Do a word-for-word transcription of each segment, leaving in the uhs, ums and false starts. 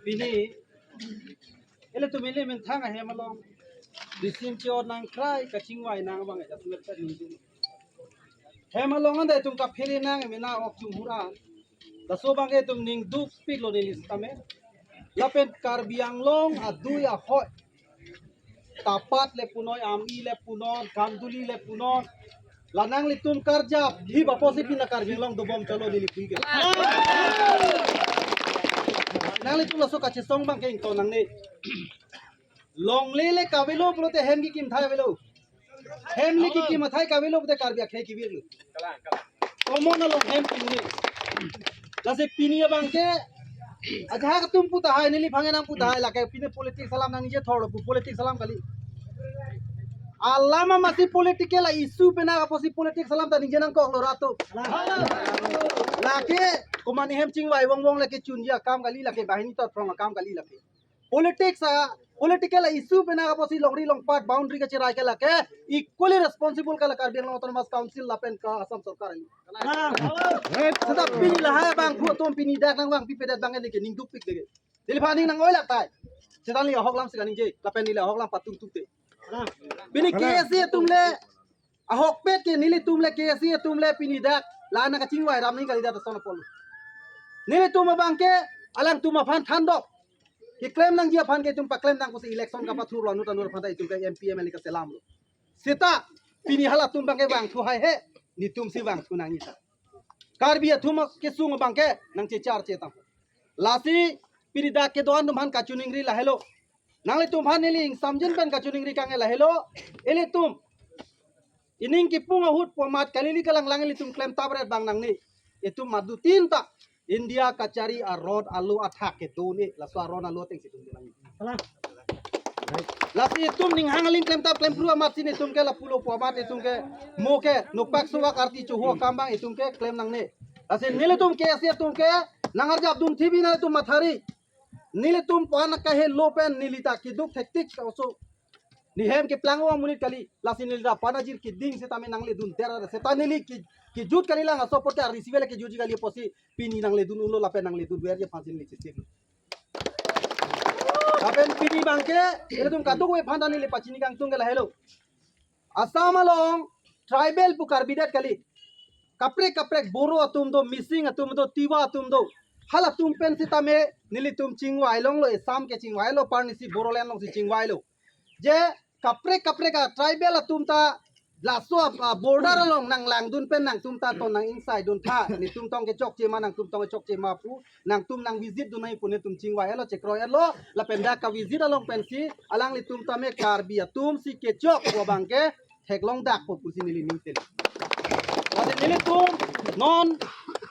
Pini, ilitum ili methang ahem along, disim chior nangkrai kachingvai nang abang ajat merta ningduk. Hem along anda itum kaphere nang emena ok chunghur an. Laso abang itum ningdukpiklo neli sitame. Lapen Karbi Anglong adui ahoi. Tapat le punon, Ami le punon, Khanduli le punon. La nanglitum karjap, hi baposi pina Karbi Anglong dobom chalo neli pui ke. Nanglitum laso kachesong abang ke ington nangne. Longle le kavelo pulote hem kekim athai avelo. Hem le kekim athai kavelo pulote Karbi akhei kevir lo. Common along hem kimni. Lasi pini abang ke, ajahak atum pu tahai, neliphan nang pu tahai, lake pini politics alam nangningje thorlo pu politics alam kali. Alam amatsi political a-issue pen nang apotsi politics alam ta ningje nangkoklo rat atum. Lake komat hem chingvai vongvong lake chunji akam kali, lake banghini tot phrong akam kali lake. Politics a, political a-issue pen nang apotsi longri longpat boundary kacherai ke lake equally responsible ke la Karbi Anglong Autonomous Council lapen ke Assam Sorkar. Seta pini lahai abangphu atum pini dak nangvangpipe det abang ke ningdukpik det. Neliphan ning nang-oi lak tahai. Seta neli ahok alam si kaningje, lapen neli ahok alam patum tum te. Pini K S A atum le, ahokpet ke nelitum le K S A atum le pini dak la nangkachingvai ram nangji kali dak ason apot. Nelitum abang ke alangtum aphan thandok. Keklem nangji aphan ke itum paklem nang pusi election kapathurlo anut anut aphan ta itum ke M P M L A kaselamlo. Seta pini halatum abang ke vangthu haihe, netumsi vangthu nangji ta. Karbi atum kesung abang ke nangchechar chetang. Lasi pini dak kedo-an atum aphan kachiningri lahelo. Nanglitum aphan neli ingsamjin pen kachiningri kangke lahelo. Ilitum ining kipung ahut pu amat kalili kalanglang ilitum klem tapret abang nangne. Itum madutin ta India kachari a-road alo athak kedo ne, laso a-road alo atengsi itum kelang. Lasi itum ning hang aling klem tap klem phru amatsi netum ke lapulo pu amat itum ke mo ke nopak suvak arti choho akam abang itum ke klem nangne. Lasi nelitum K S A atum ke nangarjap dun thibi nelitum mathari. Nelitum pan kahelo pen neli ta keduk thektik oso. Nehem keplang amonit kali, lasi neli ta panajir keding sitame nangledun der seta neli ke, kejut kali lang aso apot ke arisi vele kejutji kali apotsi pini nangledun unlo lapen nangledun verji aphansi neli chesik. Lapen pini abang ke, ilitum kadokave aphan ta neli pachini kangtung ke lahelo. Assam along tribal pu Karbi det kali. Kaprek kaprek Boro atum do, Mising atum do, Tiwa atum do. Halatum pen sitame nelitum chingvai longlo, Assam ke chingvailo, parnisi Bodoland alongsi chingvailo. Je kaprek kaprek a-tribal atum ta laso a, a, border along nanglangdun pen nangtum ta ton nang-ingsaidun tha. Netum tong kechokche ma, nangtum tong kechokche ma pu nangtum nang-visit dun nangji pu netum chingvai-etlo, chekroi-etlo, lapen dak ka-visit along pensi alanglitum tame Karbi atumsi kechok pu abang ke theklong dakpo pusi neli ning teli. Lasi nelitum non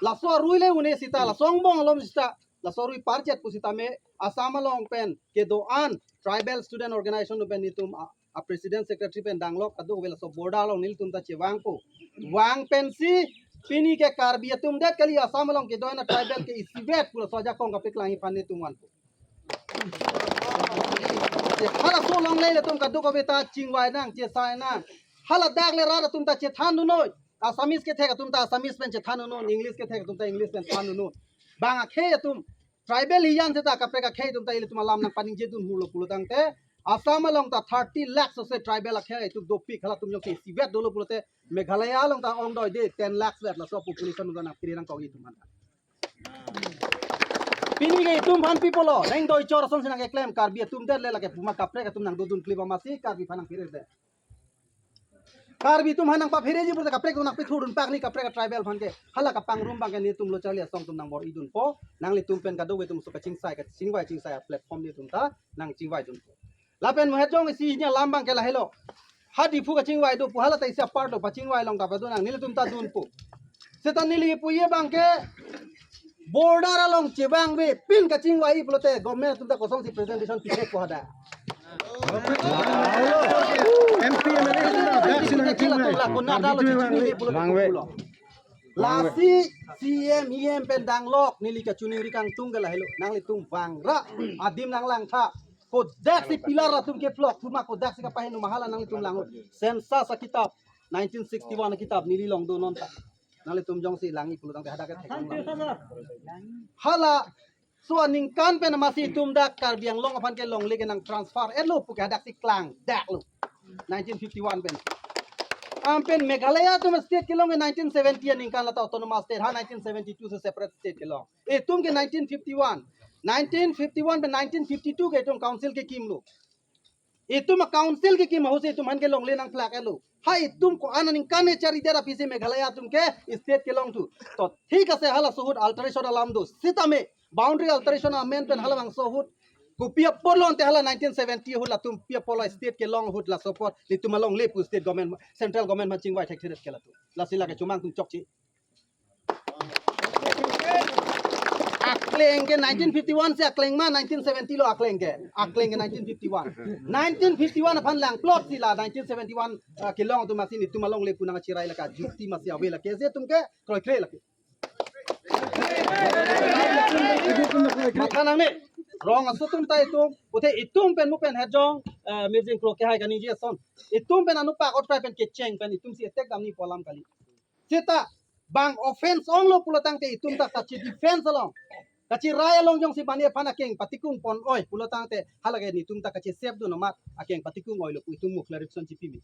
laso arui le un-e seta, laso angbong alom seta, laso arui parchet pusitame Assam along pen kedo-an Tribal Student Organization pen netum a, a-president secretary pen danglok kadokave laso border along nelitum ta chevangpo. Vang pensi pini ke Karbi atum det kali, Assam along kedo-an a-tribal ke isivet pu laso ajakong kapeklangji aphan netum vanpo. Halaso along le ilitum kadokave ta chingvai nang, chesai nang. Hala dak le rat atum ta chethan dunnoi. Assamese kethek atum ta Assamese pen chethan dunnoi, English kethek atum ta English pen than dunnoi. Bang akhei atum, tribal hiyan seta kaprek akhei atum ta ilitum alam nangpaningje dun hurlo pulo tangte, Assam along ta thirty lakhs ose tribal akhei atum dopik, halatum jongsi isivet dolo pulote, Meghalaya along ta ongdoi de ten lakhs vet, laso population atum ta nangphere nangkokji itum aphan. Pini ke itum aphan pi pulo, neng doi chor asonsi nangkeklem, Karbi atum det le lake puma kaprek atum nangdodun klip amatsi Karbi aphan nangphere det. Karbi atum aphan nangpaphereji pulote kaprek atum nangpethurdun pak ni kaprek a-tribal aphan ke. Hala kapangrum abang ke netum lo charli asong atum nangbor-idunpo. Nanglitum pen kadokave atum so kachingsai, kachingvai chingsai a-platform netum ta nangchingvaidunpo. Lapen mohet jong isi hini alam abang ke lahelo. Ha Diphu kachingvai do pu hala ta isi apar do pachingvai along ta padun nang nelitum ta dunpo. Seta neli puji abang ke border along chevangve pin kachingvai pulote government atum ta kosonsi presentation pithekpo hadak. M P M L A atum ta dak si nangchingvai. Lako nada lo chingvai pulo. Vangve. Lasi C M, E M pen danglok neli kachiningri kangtung ke lahelo. Nanglitum vangra adim nanglangtha. Kodaksi pillar atum kephlok thuma kodaksi kapaheno ma hala nanglitum langnon. Census akitap. nineteen sixty-one akitap neli along do non ta. Nanglitum jongsi langji pulo tangte hadak ke thek. Hala, so aningkan pen amatsi itum dak Karbi Anglong aphan ke longle ke nang transfer etlo pu ke hadak si klangdaklo. Nineteen fifty-one pen. Anpen Meghalaya atum state kelong ke nineteen seventy aningkan, lata autonomous state, ha nineteen seventy-two si separate state kelong. Itum ke nineteen fifty-one. Nineteen fifty-one pen nineteen fifty-two ke itum council kekimlo. Itum a-council kekim ahut si itum aphan ke longle nangplak etlo. Ha itum ko-an aningkan ne charidet aphi si Meghalaya atum ke state kelong thu. To thik ase, halaso ahut alteration alam do. Sitame boundary alteration amen pen halabangso ahut kopi apot lo ante hala nineteen seventy ahut latum pi apot lo state kelong ahut laso apot nelitum alongle pu state government, central government aphan chingvai thekthedet ke latum. Lasi lake chomang atum chokche. Akleng ke nineteen fifty-one si akleng ma nineteen seventy lo akleng ke? Akleng ke nineteen fifty-one. Nineteen fifty-one aphan langplot si la nineteen seventy-one, ah, kelong atum amatsi nelitum alongle pu nangchirai lake jukti amatsi ave lake, je atum ke kroikre lake. Matha nangne, rong aso atum ta itum, puthe itum pen mu pen hejong, eh, mirjeng klo kehai kaningje ason. Itum pen anupak otrai pen kecheng pen itum si etek damji pu alam kali. Seta bang offense onglo pulo tangte itum ta kachi-defense along, kachirai along jongsi bani aphan akeng patikung pon oi pulo tangte halake nelitum ta kachi-save dun amat akeng patikung oilo pu itum mu clarification chipimi.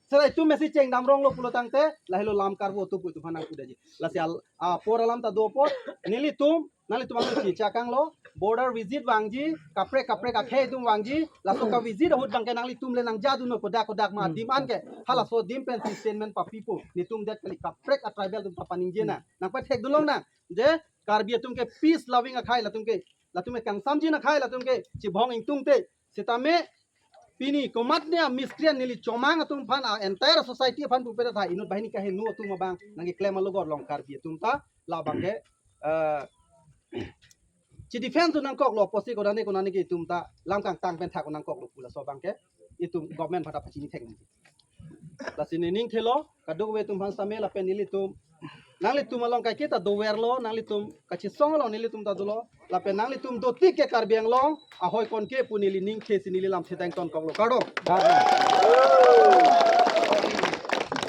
Seta itum mesi chengdam ronglo pulo tangte lahelo lam karbo tu pu itum aphan nangpuji. Lasi al, ah, apor alam ta do apot, nelitum, nanglitum ang si chakanglo, border visit vangji, kaprek kaprek akhei atum vangji, laso ka-visit ahut abang ke nanglitum le nangjadunnon kodak kodak ma, hmm, adim an ke, halaso adim pen si statement papipo, nelitum det kali, kaprek a-tribal atum ta paningje nang, nangpathek dun lonang, je Karbi atum ke peace loving akhei, latum ke, latum ke kangsamjin akhei, latum ke chibong ingtungte, sitame pini komatne a-miscreant neli chomang atum aphan, a-entire society aphan pupe ta tha, inut banghini kaheno atum abang nangkeklem alogot along Karbi atum ta labang ke, eh, chi-defense nangkoklo, apotsi konane konane ke itum ta lam kangtang pen thak nangkoklo pu laso abang ke itum government aphan ta pachini thek nangji. Lasi nening thelo, kadokave atum aphan sitame lapen nelitum, nanglitum along kaiketa doverlo, nanglitum kachisong along nelitum ta dolo, lapen nanglitum dotik ke Karbi Anglong ahoi konke pu neli ningthe si neli lamthe ta ingtonkoklo, kardom.